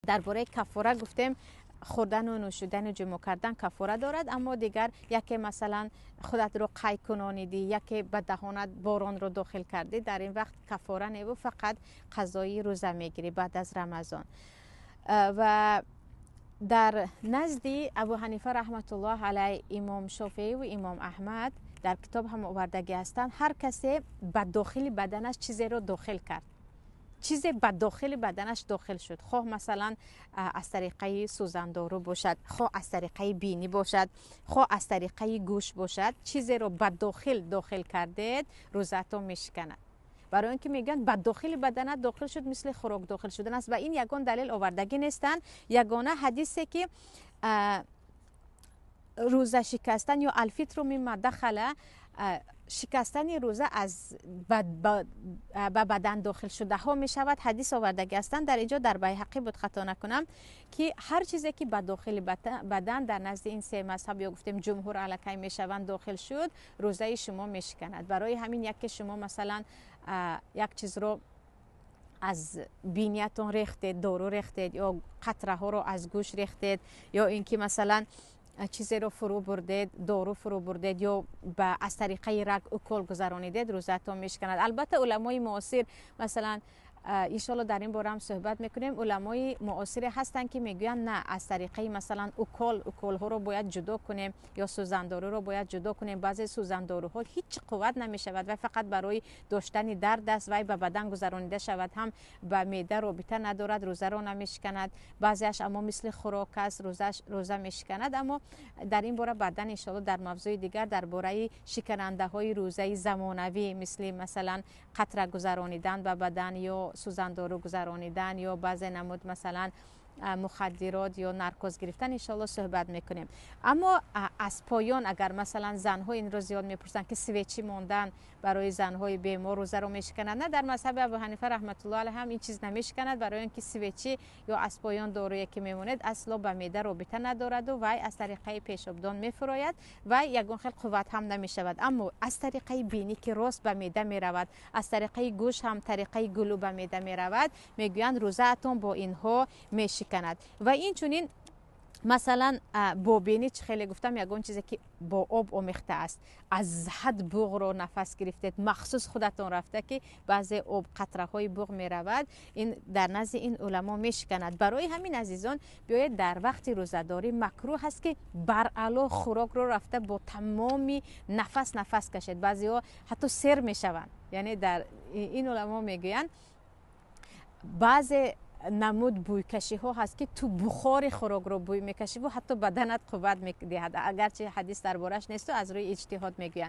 Дар бораи каффора гуфтем, хӯрдану нӯшидану ҷимоъ кардан каффора дорад, аммо дигар яке, масалан, худатро қай кунонидӣ, яке ба даҳонат боронро дохил кардӣ, дар ин вақт каффора неву фақат қазои рӯза мегирӣ баъд аз Рамазон. Ва дар назди Абу Ҳанифа раҳматуллоҳ алай, Имом Шофеиву Имом Аҳмад дар китоб ҳам овардагӣ ҳастанд, ҳар касе ба дохили баданаш чизеро дохил кард, чизе ба дохили баданаш дохил шуд, хоҳ, масалан, аз тариқаи сӯзандору бошад, хоҳ аз тариқаи бинӣ бошад, хоҳ аз тариқаи гӯш бошад, чизеро ба дохил дохил кардед, рӯзаатон мешиканад. Барои он ки мегӯянд, ба дохили баданат дохил шуд, мисли хӯрок дохил шудан аст. Ва ин ягон далел овардагӣ нестанд. Ягона ҳадисе ки рӯза шикастан ё الفطر مما دخل, шикастани рӯза аз ба бадан дохил шудаҳо мешавад, ҳадис овардагӣ ҳастанд дар инҷо, дар Байҳақӣ буд, хато накунам, ки ҳар чизе ки ба дохили бадан дар назди ин се мазҳаб ё гуфтем ҷумҳур аллакай мешаванд дохил шуд, рӯзаи шумо мешиканад. Барои ҳамин яке шумо, масалан, як чизро аз биниятон рехтед, дору рехтед ё қатраҳоро аз гӯш рехтед, ё ин ки, масалан, чизеро фурӯ бурдед, дору фурӯ бурдед ё аз тариқаи раг укол гузаронидед, рӯзаатон мешиканад. Албатта, уламои муосир, масалан, иншоалло дар ин бора ҳам суҳбат мекунем, уламои муосире ҳастанд, ки мегӯянд, на, аз тариқаи, масалан, укол, уколҳоро бояд ҷудо кунем ё сӯзандоруро бояд ҷудо кунем. Баъзе сӯзандоруҳо ҳеҷ қувват намешавад, вай фақат барои доштани дард аст, вай ба бадан гузаронида шавад ҳам, ба меъда робита надорад, рӯзаро намешиканад. Баъзеаш аммо мисли хӯрок аст, рӯза мешиканад. Аммо дар ин бора баъдан, иншоалло, дар мавзӯи дигар, дар бораи шиканандаҳои рӯзаи замонавӣ, мисли, масалан, қатра гузаронидан ба бадан ё сӯзандору гузаронидан ё баъзе намуд, масалан, мухаддирот ё наркоз гирифтан, иншоалло, суҳбат мекунем. Аммо аз поён агар, масалан, занҳо инро зиёд мепурсанд, ки свечи мондан барои занҳои бемор рӯзаро мешиканад? На, дар мазҳаби Абу Ҳанифа раҳматуллоҳ алайҳ ҳам ин чиз намешиканад, барои он ки свечи ё аз поён доруе ки мемонед, асло ба меъда робита надораду вай аз тариқаи пешобдон мефурояд ва ягон хел қувват ҳам намешавад. Аммо аз тариқаи бинӣ, ки рост ба меъда меравад, аз тариқаи гӯш ҳам тариқаи гулӯ ба меъда меравад, мегӯянд, рӯзаатон бо инҳо мешиканад. Ва инчунин, масалан, бо бинӣ, чӣ хеле гуфтам, ягон чизе ки бо об омехта аст, аз ҳад буғро нафас гирифтед, махсус худатон рафта, ки баъзе об қатраҳои буғ меравад, ин дар назди ин уламо мешиканад. Барои ҳамин, азизон, биёед, дар вақти рӯзадорӣ макрӯҳ аст, ки баръало хӯрокро рафта бо тамоми нафас нафас кашед. Баъзеҳо ҳатто сер мешаванд. Яъне дар ин уламо мегӯянд, баъзе намуд бӯйкашиҳо ҳаст, ки ту бухори хӯрокро бӯй мекашиву ҳатто баданат қувват медиҳад. Агарчи ҳадис дар бораш несту аз рӯи иҷтиҳод мегӯянд.